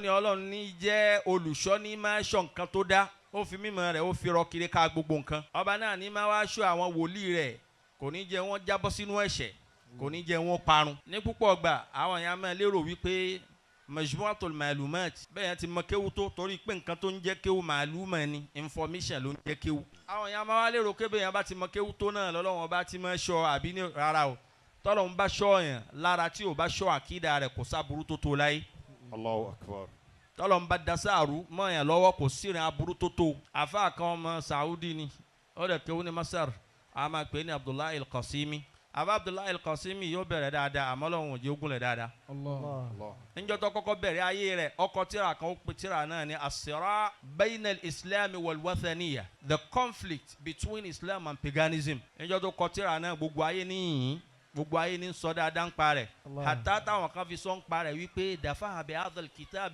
Ní Ọlọ́run ní jẹ́ olùṣọ́, ní máa ṣọ́ nǹkan tó dá. Ó fi mímọ́ rẹ̀, ó fi rọ kiri ká gbogbo nǹkan. Ọba náà ní máa wá ṣọ́ àwọn wòlíì rẹ̀, kò ní jẹ́ wọ́n jábọ́ sínú ẹ̀ṣẹ̀, kò ní jẹ́ wọ́n parun. Ní púpọ̀ gbà, àwọn èèyàn máa lérò wípé majmu'atul ma'lumat bẹ́ẹ̀ yẹn ti mọ kéwú tó, torí pé nǹkan tó ń jẹ́ kéwú màlúmọ̀ ni, information ló ń jẹ́ kéwú. Àwọn èèyàn máa wá lérò pé bẹ́ẹ̀ yẹn bá ti mọ kéwú tó náà lọ́lọ́wọ́n bá ti máa ṣọ́ àbí ní. Rárá o, tọ́lọ́run bá ṣọ́ yẹn lára, tí ò bá ṣọ́ àkídà rẹ̀, kò sáburú tó tó láyé. Allahu akbar. Tọ́lọ́run bá dasáàrú mọ́ yẹn lọ́wọ́, kò sírin aburú tó tó. Àfa kan, ọmọ Saudi ni, ó dẹ̀ kéwú ní Masar, a máa pè é ní Abdullahi Al-Qasimi. Àfa Abdullahi Al-Qasimi yóò bẹ̀rẹ̀ dáadáa, àmọ́ Ọlọ́run ò jẹ́ ogun lẹ̀ dáadáa. Allah. Níjọ́ tó kọ́kọ́ bẹ̀rẹ̀ ayé rẹ̀, ó kọ tírà kan, ó pe tírà náà ní As-Sira Bayna al-Islam wal-Wathaniya, the conflict between Islam and paganism. Níjọ́ tó kọ tírà náà, gbogbo ayé níyìn, gbogbo ayé ní sọ dáadáa ń pa rẹ̀, hatta táwọn kan fi sọ ń pa rẹ̀ wípé dafa'a bi hadha al-kitab.